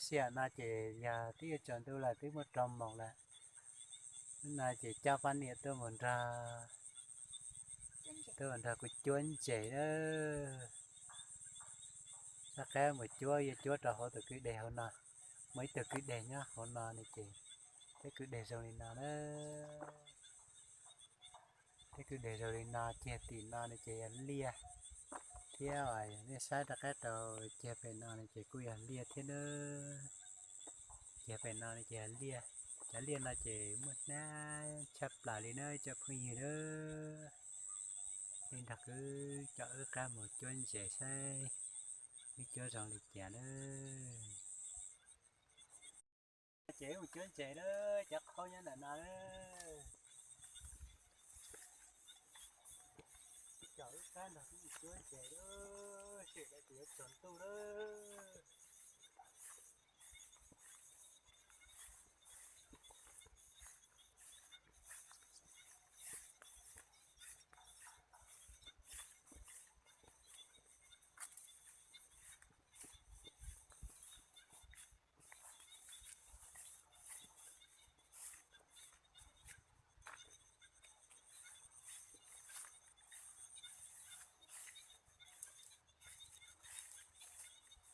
Sij hawm no ces yog twb yuav tsaus ntuj lawm, twb muaj rau moos lawm. Hnub no ces coj poj niam tuaj mus nrog, tuaj mus nrog kuv cuab ntses na. Rov qab mus cuab, yuav cuab rau hauv tus kwj deg hauv no. Muaj ib tug kwj deg nyob hauv no ne ces, tej kwj deg zoo li no na. Tej kwj deg zoo li no, ceg tim no ne ces yog liaj thiab. Nej saib rov qab rau ceg pem no ne ces kuj yog liaj thiab na. Ceg pem no ne ces yog liaj. Cov liaj no ces muaj hnab tshaj plaws li na cov phooj ywg na. Nej nrog kuv coj wb qab mus cuab ntses saib wb cuab zoo li cas na. Ces wb mus cuab ntses na, cov qhaub nyob ntawm no na. Coj wb qab nrog wb mus cuab ntses na, sij hawm no ces yuav tsaus ntuj na.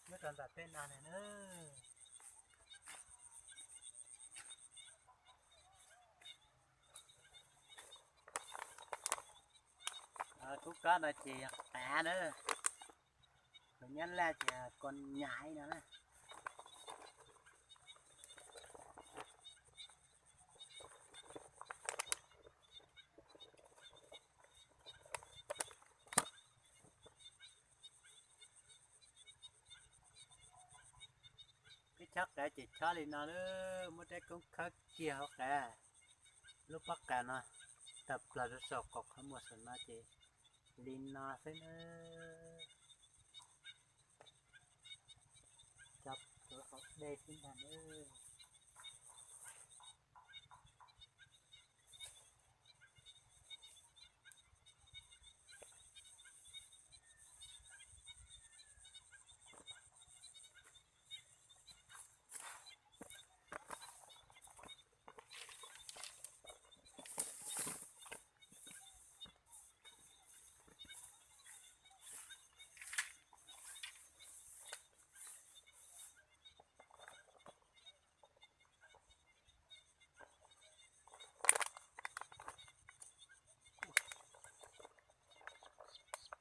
Nyob rau ntawm tej no ne na. Kub kob no ces yog qav na, kuv nyob laj ces ko nyaiv no na. Peb chob qav ces chob li no lawm, muab rab koob khawb kiag hauv qav, lub pob qav no tawm plaws rau saum qaum qhov muag saum no ces li no xwb na. Cov pluav hauv dej xwb ntag na.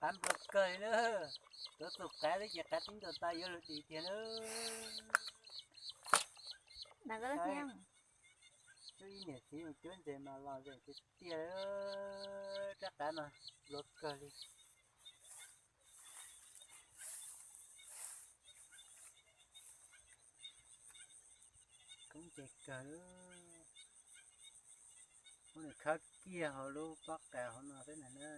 Qav nplua kawg li na. Tuav tus qav xwb ces qav tib ntus tau yuav luag dim tiag na. Lub ib niam txiv mus cuab ntses mas los zem tiag tiag, rab qav no nplua kawg li. Koob ntses kawg, muab nws khawb kiag hauv lub pob qa hauv no xwb na.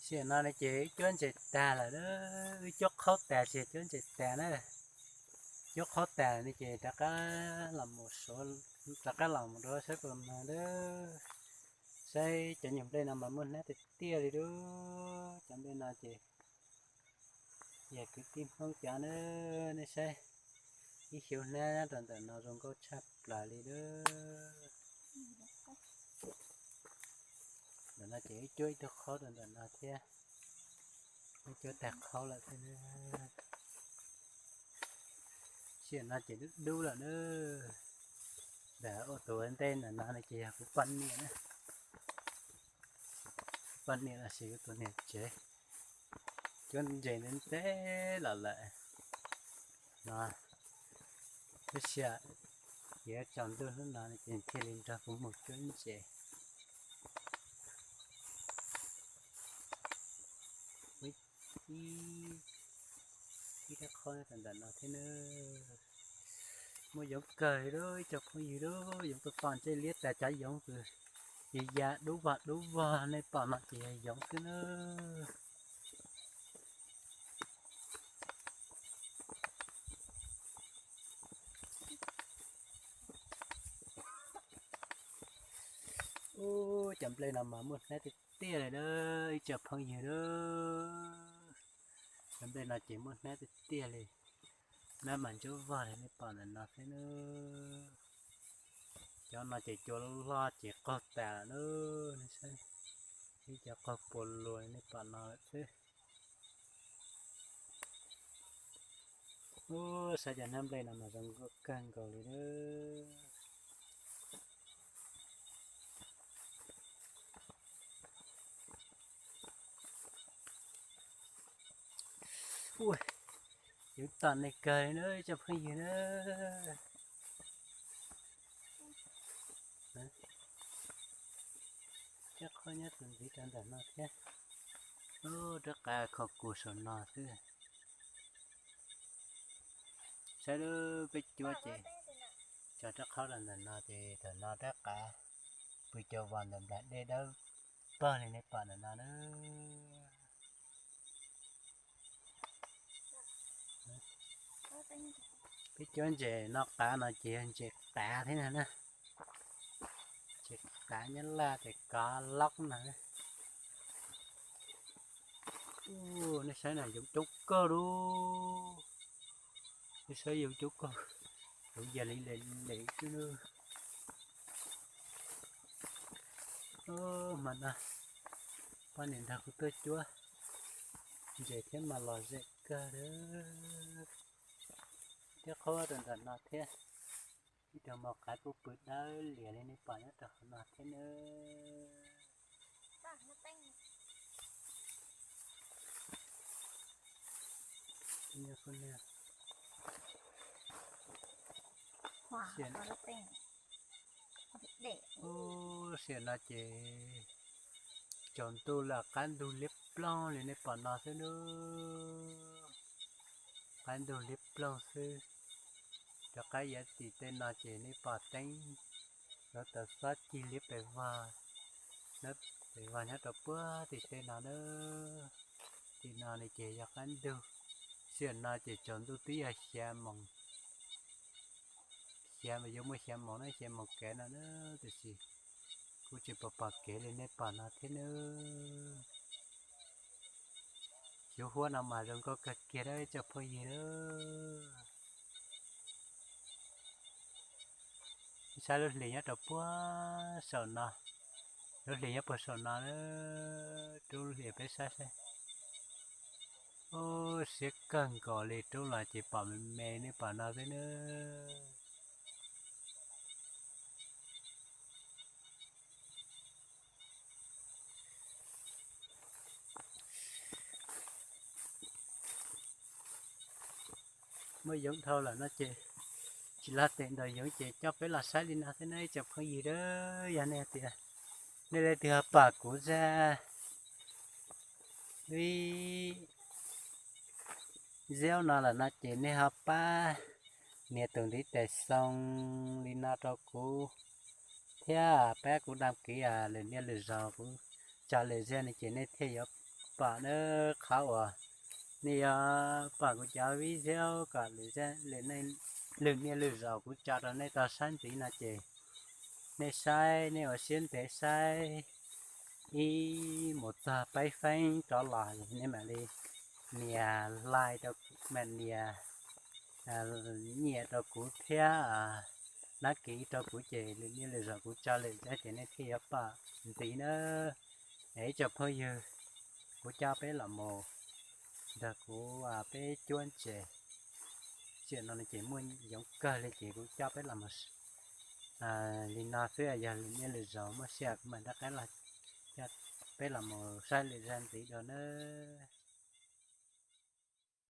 Sij hawm no ces wb cuab ntses tag lawm na, wb cuab qhaub tag ces cuab ntses tag na. Cuab qhaub tag no ces rov qab los mus suav, rov qab los mus rau saib puas mag na. Saib cov nyuag nplej no mas muaj hnab tiag tiag li lub, cov nplej no ces yog kwv tij Hmoob cov na, nej saib ib xyuv hnab nyob rau ntawm no zoo nkauj tshaj plaws li lub. Ntawm no ces wb cuab ib tug qhaub rau ntawm no thiab, wb cuab tag qhaub lawm thiab. Sij hawm no ces dub dub lawm na. Ntawm ua tus ua ntej ntawm no ces yog kuv poj niam na. Poj niam los sis kuv tus niam tsev cuab ntses ntev ntev los lawm no, lub sij hawm yuav tsaus ntuj hnub no ces thiaj li nrog kuv mus cuab ntses. Ib, ib rab qhaub nyob rau ntawm no thiab na. Muaj yoov kawg li lauj ib co phooj ywg lauj, yoov tuaj pom ntsej liab tas cov yoov kws ya dub vog dub vog nej pom no ces yog yoov xwb na. Ub, cov nplej no mas muaj hnab tiag tiag li na ib co phooj ywg na. Cov nplej no ces muaj hnab tiag tiag li, hnab mas ntsuab vog li nej pom ntawm no xwb na. Cov no ces cua loj ces qaug tas lawm na, nej saib, ib co qaug puas luas li nej pom no lawm xwb. Ub, saib cov hnab nplej no mas zoo nkauj kawg nkaus li na. Ub, yoov tom neeg kawg li na ib co phooj ywg na. Rab qhaub nyob tus ntxiv rau ntawm no thiab. Ub, rab qav khov kus saum no xwb. Saib lub peb cuab ces tso rab qhaub rau ntawm no ces thaum no rab qav pw cov vos ntawm nplaim dej dawb paug li nej pom ntawm no na. Peb cuab ntses noj qav no ces yog ntses qav thiab na. Ntses qav Nyab Laj ces kav loj no. Nej saib na, yoov coob kawg lauj. Nej saib yoov coob kawg, yoov yam li lem lem xwb na. Hmo no poj niam nrog kuv tuaj cuab ntses thiab mas lom zem kawg li. Thiab qhaub rau ntawm no thiab, ib co mos qav kuj pw dawb lias li nej pom nyob rau hauv no thiab na. Ub, sij hawm no ces tsaus ntuj lawm, qab ntug liab ploog li nej pom no xwb na. Qab ntug liab ploog xwb. Rov qab yav tim tej no ces nej pom teeb lov taws xob cig liab pes vog, pes vog nyob rau puag tim tej no na. Tim no ne ces yog qab ntug. Sij hawm no ces tsaus ntuj twb yog xya moos, xya mas yuav muaj xya moos na, xya moos kev no na, tiam sis kuj tsis pom pom kev li nej pom no thiab na. Xyov huab no mas zoo nkauj kawg kiag ib tsoom phooj ywg. Saib lub hlis nyob rau puag saum no, lub hlis nyob puag saum no, rub hlis peb saib saib. Ub, siab kawg nkaus li, rub los ces pom me me nej pom no xwb na. Muaj yoov dhau lawm no ces tsis los tes ntaus yoov ces coj peb los saib li no xwb na ib tsoom phooj ywg. Yog nej tias nej leej twg ho pom kuv zaj video no lawm no ces nej ho pab nias tus ntiv tes xoo li no rau kuv thiab pab kuv đăng ký lwm niaj lwm zaus kuv tso lwm zaj no ces nej thiaj yuav pom na. Qhov uas nej yuav pom kuv cov video kom lwm niaj lwm zaus kuv tso rau nej tau saib ntxiv no ces nej saib, nej ua siab ntev saib ib mus txog peb feeb rov los nej mam li nias like rau, mam nias nyiam rau kuv thiab đăng ký rau kuv ces lwm niaj lwm zaus kuv tso lwm zaj ces nej thiaj yuav pom ntxiv na. Es ib tsoom phooj ywg, kuv coj peb los mus nrog kuv peb cuab ntses. Sij hawm no ces muaj yoov kawg li ces kuv coj peb los mus li no xwb, yog lwm niaj lwm zaus muaj sij hawm kuv mam rov qab los coj Peb los mus saib lwm zag ntxiv dua nawb.